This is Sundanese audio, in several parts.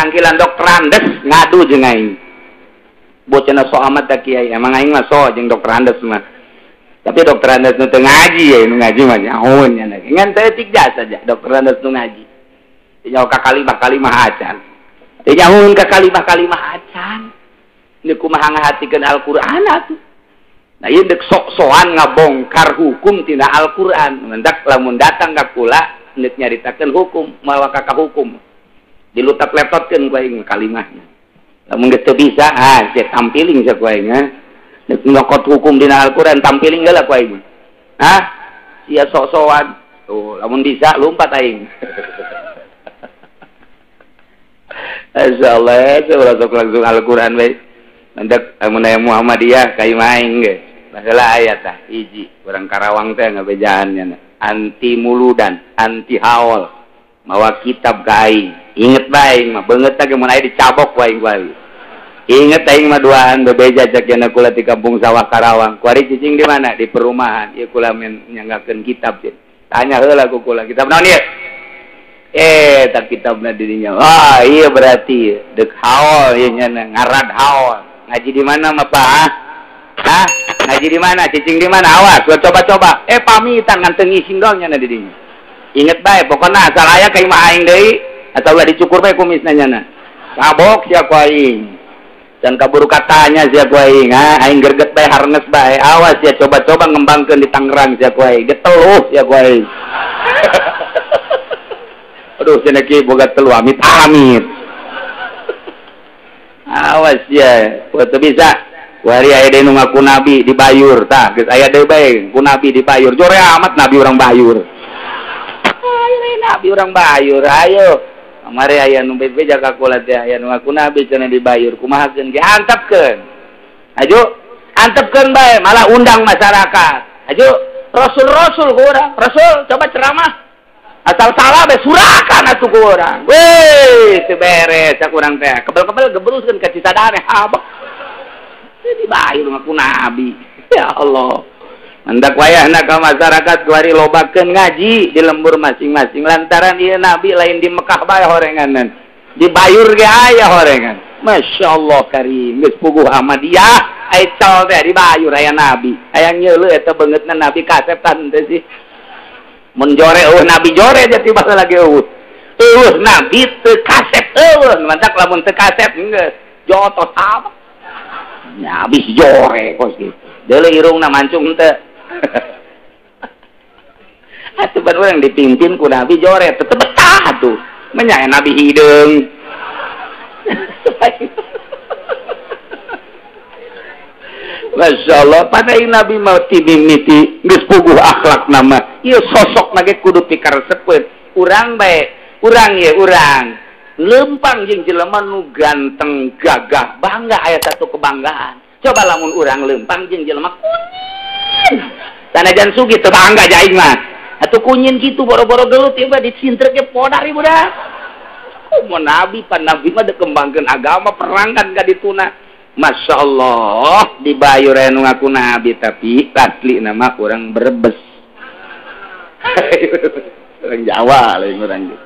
Tangkilan dokter Andes ngadu jeung aing. Bocana sok amat da kiai, emang aing mah sok jeung dokter Andes mah. Tapi dokter Andes nu teu ngaji ya, nu ngaji mah nyahoeun nya. Ngan teu jasa saja dokter Andes nu ngaji. Teu nyaho ka kalimah-kalimah acan. Teu nyahoeun ka kalimah-kalimah acan. Ini kumaha ngahatikeun Al-Qur'an atuh. Nah ieu deuk sok-sokan ngabongkar hukum tina Al-Qur'an. Mendak lamun datang ka kula deuk nyaritakeun hukum, mawa ka hukum. Dilutak-letotkeun ku aing kalimahna. Lamun geus teu bisa, ah sia tampiling sia ku aing ha. Deuk nyokot hukum dina Al-Qur'an tampiling heula ku aing. Hah? Sia sok-sokan. Tuh, lamun bisa lompat aing. Insyaallah, saya sok langsung Al-Qur'an bae. Mendak lamun aya Muhammadiyah ka imah aing ge. Masalah ayat tah hiji urang Karawang teh ngabejaan nya anti muludan, anti haul. Mawa kitab ka aing. Inget bae aing mah beungeut teh mun aya dicabok ku aing kuari. Inget aing mah duaan bebeja cek cenah kula di kampung sawah Karawang. Kuari cicing di mana? Di perumahan. Ieu kula nyanggakeun kitab cek. Tanya heula ku kula, kitab naon ieu? Tak kitabna dirinya. Wah, iya berarti deuk haul ieu nya ngarad haul. Ngaji di mana mah Pak? Hah? Ngaji di mana? Cicing di mana? Awas, gua coba-coba. Pamitan ngan teu ngising doang nya dirinya. Inget bae pokona asal aya ka imah aing deui atau ulah dicukur bae kumisna nyana. Kabok sia ku aing. Dan kaburu katanya sia ku aing, ha? Aing gerget bae harnes bae. Awas sia coba-coba ngembangkeun di Tangerang sia ku aing. Geteluh sia ku aing. Aduh, cenah kieu boga telu amit-amit. Awas ya, teu bisa. Wari aya deui nu ngaku nabi di Bayur tah, geus aya deui bae ku nabi di Bayur. Jore amat nabi urang Bayur. Ayo nabi urang Bayur, ayo. Kamari aya nu bebeja ka kula teh aya nu ngaku nabi cenah di Bayur. Kumahakeun ge antepkeun. Ayo, antepkeun bae, malah undang masyarakat. Ayo, rasul-rasul ku urang. Rasul coba ceramah. Asal salah bae surakan atuh ku urang. Weh, teu beres ku urang teh. Kebel-kebel geberuskeun ka Cisadane habak. Dibayur ngaku nabi. Ya Allah. Mendak wayahna ka masyarakat kuari lobakeun ngaji di lembur masing-masing lantaran ieu nabi lain di Mekah bae horenganan. Di Bayur ge aya horengan. Masya Allah karim geus puguh Ahmadiyah ai cal teh di Bayur aya nabi. Aya nyeuleuh eta beungeutna nabi kasep tan teh sih. Mun jore eueuh nabi jore jadi basa lagi eueuh. Eueuh nabi teu kasep eueuh mantak lamun teu kasep geus jotos apa. Ya habis jore kos gitu. Deuleu irungna mancung teu. Atuh ban urang dipimpin ku nabi jore tetep betah atuh. Menya nabi hideung. Masya Allah, pada nabi mau timimiti geus puguh akhlak nama. Ieu sosok ge kudu pikaresepeun. Urang bae, urang ye urang. Lempang jeung jelema nu ganteng gagah bangga aya satu kebanggaan. Coba lamun urang lempang jeung jelema kunyin. Sanajan sugih teu bangga ja aing mah. Atuh kunyin kitu boro-boro gelut ieu mah disintrek ge podar ieu budak. Kumaha nabi pan nabi mah dek kembangkeun agama perangkan ka dituna. Masya Allah dibayur anu ngaku nabi tapi asli nama urang Brebes. Urang Jawa lain urang gitu.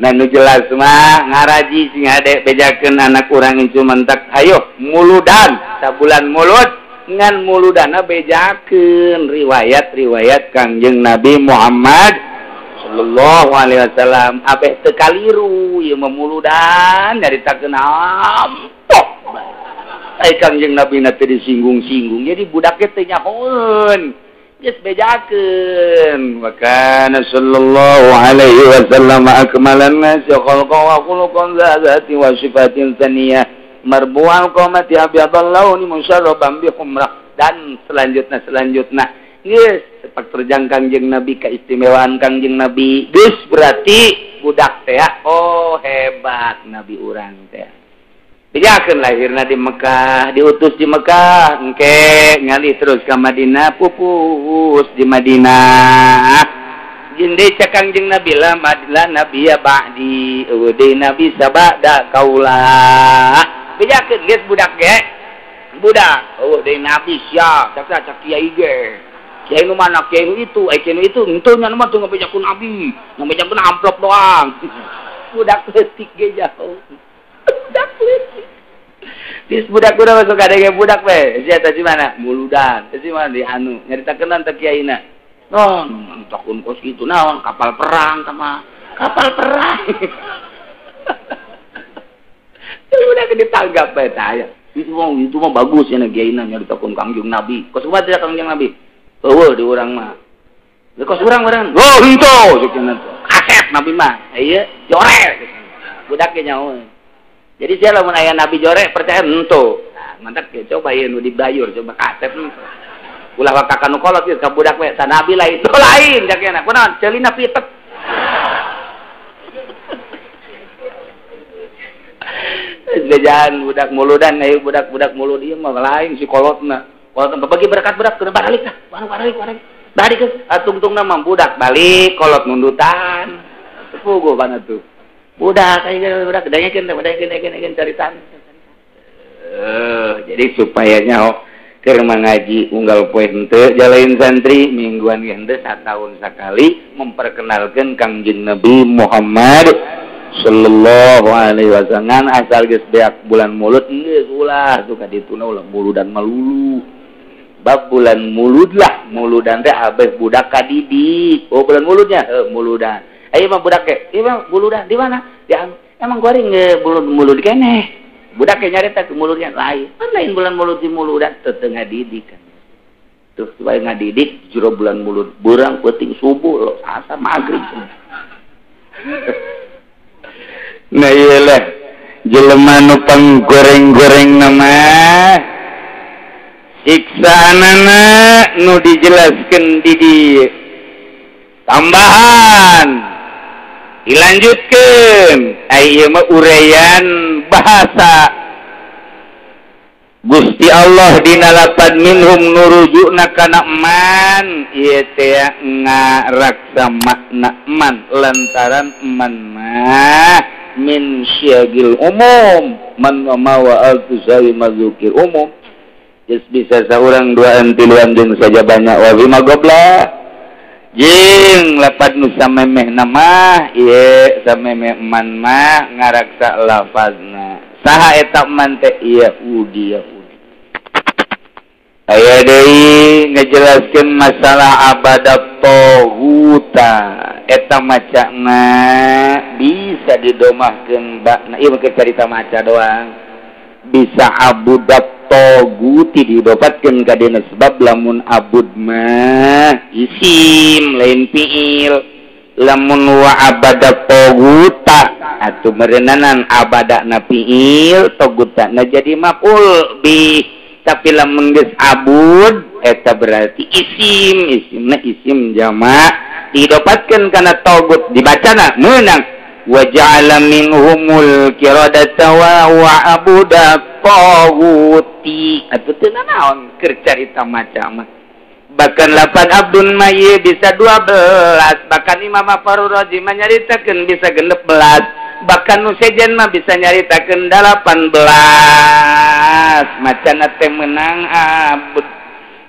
Nah nu jelas mah ngaraji sing hade bejakeun anak urang incu mentak ayo muludan sabulan mulut ngan muludana bejakeun riwayat-riwayat Kangjeng Nabi Muhammad sallallahu alaihi wasallam abeh teu kaliru ieu mah muludan nyaritakeun ampok ai Kangjeng Nabi na teu disinggung-singgung jadi budaknya teu nyahoeun geus bejakeun wa kana sallallahu alaihi wasallam akmalan nas khalqan wa khuluqan zati wa sifatin tsaniyah marbu'al qamati abyadal launi musyarraban bi humrah dan selanjutnya geus sepak terjang Kangjeng Nabi keistimewaan Kangjeng Nabi geus berarti budak teh oh hebat nabi urang teh. Bejakeun lahirna di Mekah, diutus di Mekah, engke ngalih terus ka Madinah, pupus di Madinah. Jeung deui cek Kangjeng Nabi la madla nabiyya ba'di, eueuh deui nabi sabada kaula. Bejakeun geus budak ge. Budak, eueuh deui nabi sia, cak cak kiai ge. Kiai nu mana? Kiai nu itu, ai kiai nu itu, henteu nya mah teu ngabejakeun nabi, ngabejakeun amplop doang. Budak leutik ge jauh. Budak leutik. Dis budak udah masuk kadenge budak we. Sia teh di mana? Muludan. Teh di mana di anu nyaritakeun teh kiaina. Oh, takun kos kitu naon kapal perang sama kapal perang. Udah ditanggap bae tah aya. Itu mah bagus cenah kiaina nyaritakeun Kangjeng Nabi. Kos kumaha teh Kangjeng Nabi? Eueuh di urang mah. Kos urang urang. Oh, henteu cenah teh. Kasep Nabi mah. Ieu jore. Budak ge nyaho. Jadi sia lamun aya Nabi jore percaya henteu. Nah, mantap ge coba ieu nu dibayur coba kasep. Ulah waka kanu kolot ieu ka budak we, sa Nabi lain. Tuh lain jakena. Kunaon? Ceulina pitek. Bejaan budak muludan ayo budak-budak mulud ieu mah lain si kolotna. Kolotna bagi berkat-berkat kudu balik tah. Balik balik. Balik geus atungtungna mah budak balik kolot nundutan. Puguh kana tuh. Budak ayo budak dangekeun dangekeun caritaan. Jadi supaya nyaho keur mangaji unggal poe henteu jalain santri mingguan ge henteu sataun sakali memperkenalkeun Kangjeng Nabi Muhammad sallallahu alaihi wasallam asal geus beak bulan mulud geus ulah tuh ka dituna ulah muludan malulu bab bulan mulud lah muludan teh abeh budak ka didik oh bulan muludnya muludan ayo mah budak ge ieu mah muludan di mana di emang goreng ge mulud keneh budak ge nyarita ke muludnya lain kan lain bulan mulud di muludan teu ngadidik kan tuh supaya ngadidik jero bulan mulud beurang peuting subuh lo asa magrib. Nah iyalah jelema nu panggoreng-goreng nama siksaanana nu dijelaskeun di dieu tambahan dilanjutkeun ai ieu mah uraian bahasa Gusti Allah dina lapad minhum nurujukna kana man ieu teh ngaraksa makna man lantaran man mah min syagil umum man ma wa al-tusawi mazukir umum geus bisa saurang duaan tiluan jeung saja banyak wa lima gobla jeung lapad nu samemeh nama ieu samemeh man mah ngaraksa lafazna saha eta man teh Yahudi Yahudi aya deui ngajelaskeun masalah abadat taghuta eta macana bisa didomahkeun bakna ieu mah carita maca doang bisa abudat toguti didapatkeun ka dina sebab lamun abud mah isim lain fiil lamun wa abada toguta atuh meureunanan abadana fiil togutana jadi maf'ul bi tapi lamun geus abud eta berarti isim isimna isim jamak didapatkeun kana togut dibacana meunang wa ja'ala minhumul qiradata wa abuda taguti atuh teu nanaon keur carita maca mah bahkan lapan abdun mah ieu bisa 12 bahkan Imam Farurazi mah nyaritakeun bisa 16 bahkan nu sejen mah bisa nyaritakeun 18 macana teh menang abud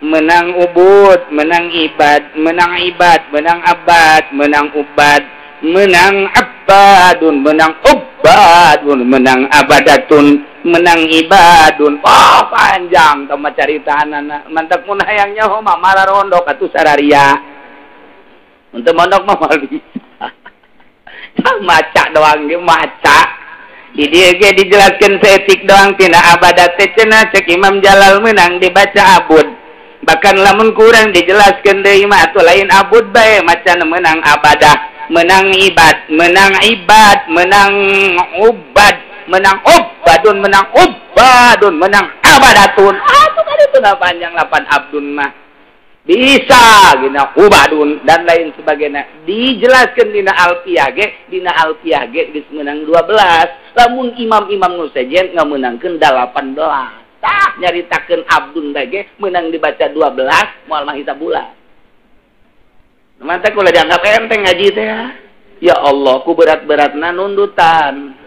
menang ubud menang ibad menang ibad menang abad menang ubad menang abadun menang ubadun menang abadatun menang ibadun. Oh panjang tama caritaanana mantap mun hayang nyaho mah mararondok atuh sararia untuk mondok mah moal bisa maca doang ge maca di dieu ge dijelaskeun saeutik doang tina abadat teh cenah cek Imam Jalal menang dibaca abud bahkan lamun kurang dijelaskeun deui mah atuh lain abud bae macan menang abadah menang ibad menang ibad menang ubad menang ubadun menang ubadun menang abadatun atuh kan itu panjang 8 abdun mah bisa gina ubadun dan lain sebagainya dijelaskan dina alfiyah ge dina alfiyah ge geus meunang 12 lamun imam-imam nu sejen ngamenangkeun 18 tah nyaritakeun abdun bae ge meunang dibaca 12 moal mah hisab bulan. Mantap ulah dianggap enteng ngaji teh ya. Ya Allah ku berat-beratna nundutan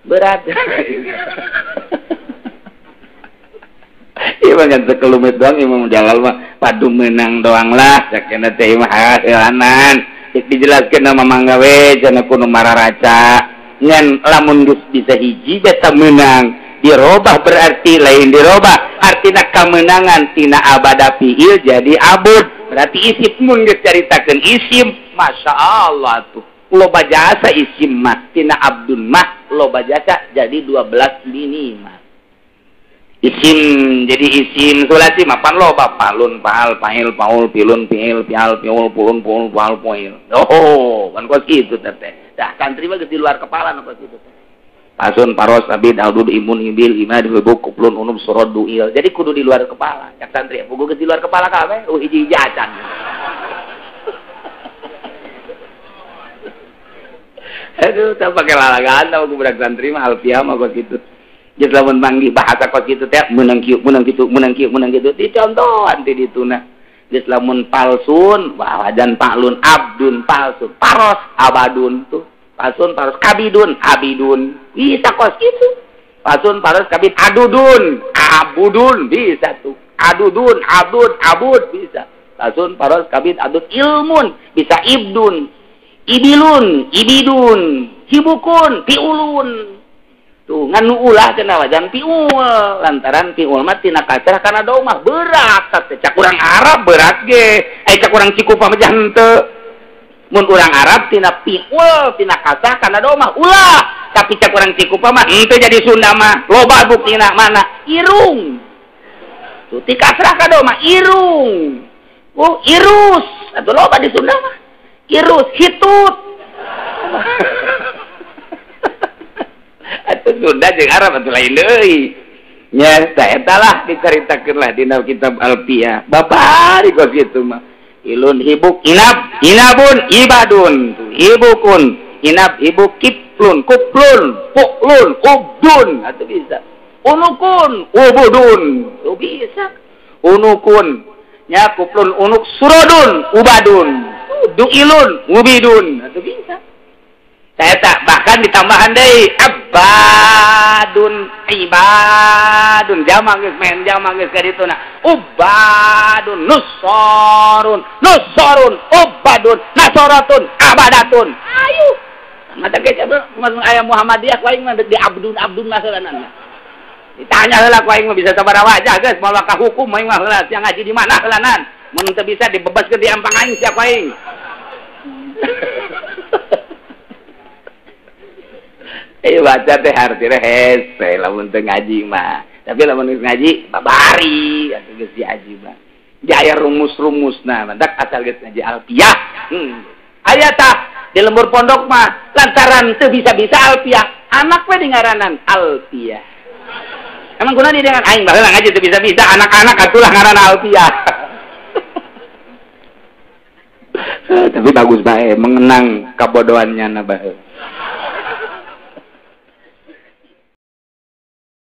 berat. Ieu mah ngan sekelumit doang Imam Jalal mah padu menang doang lah sakena teh mah haeuanan Cek dijelaskeun nama mangga we cenah kudu mararaca. Ngan lamun geus bisa hiji beta meunang. Dirobah berarti lain dirobah. Artina kamenangan tina abada fiil jadi abud. Berarti isim mun geus caritakeun isim, Masya Allah tuh. Loba jasa isim mah tina abdun mah loba jasa jadi 12 minimal. Isim jadi isim sulasi mah pan loba palun paal pail paul pilun piil pial piul pulun pul paal poil. Oh, kan kos kitu teh. Dah santri mah geus di luar kepala nu kos kitu teh. Pasun paros abid aldud imun ibil imad hubuk kuplun unub surad duil. Jadi kudu di luar kepala. Cak santri puguh geus di luar kepala kabeh, hiji-hiji acan. Aduh, tak pakai lalagaan tau ku budak santri mah alfiah mah kos kitu. Geus lamun manggih bahasa kos kitu teh meunang kieu, meunang kitu, meunang kieu, meunang kitu dicontohan ti dituna. Geus lamun palsun, wajan palun, abdun palsun, paros abadun tuh. Palsun paros kabidun, abidun. Bisa kos kitu. Palsun paros kabid adudun, abudun bisa tuh. Adudun, abud, abud bisa. Palsun paros kabid adud ilmun, bisa ibdun. Ibilun, ibidun, hibukun, piulun. Tuh ngan nu ulah cenah wajan piul lantaran piul mah tina kasrah kana domah berat teh cak urang Arab berat ge. Ai cak urang Cikupa mah henteu. Mun urang Arab tina piul tina kasrah kana domah ulah, tapi cak urang Cikupa mah henteu jadi Sunda mah loba buktina mana irung. Tuh ti kasrah ka domah irung. Oh irus atuh loba di Sunda mah. Irus hitut. Atuh Sunda jeung Arab atuh lain deui. Nya eta lah dicaritakeun lah dina kitab Alfiyah. Babari kos kitu mah. Ilun hibuk inab, inabun ibadun, hibukun, inab hibuk kiplun, kuplun, puklun, ubdun atuh bisa. Unukun, ubudun, tuh bisa. Unukun nya kuplun unuk surodun, ubadun. Duilun, ubidun, atau bisa. Saya tak bahkan ditambahan deui abadun, ibadun, jamak geus main jamak geus ka dituna. Ubadun, nusarun, nusarun, ubadun, nasaratun, abadatun. Ayo. Mata ge aya Muhammadiyah ku aing mah di abdun abdun masalanana. Ditanya heula ku aing mah bisa sabaraha wajah geus moal ka hukum aing mah heula sia ngaji di mana heulanan. Mun teu bisa dibebaskeun di ampang aing sia ku aing. Baca teh artina hese lamun teu ngaji mah. Tapi lamun geus ngaji babari atuh geus diaji mah. Di aya rumus-rumusna mantak asal geus ngaji alfiah. Aya tah di lembur pondok mah lantaran teu bisa-bisa alfiah, anak we dingaranan alfiah. Emang kuna di dengan aing baheula ngaji teu bisa-bisa anak-anak atulah ngaranna alfiah. Tapi bagus bae mengenang kabodohannya na bae.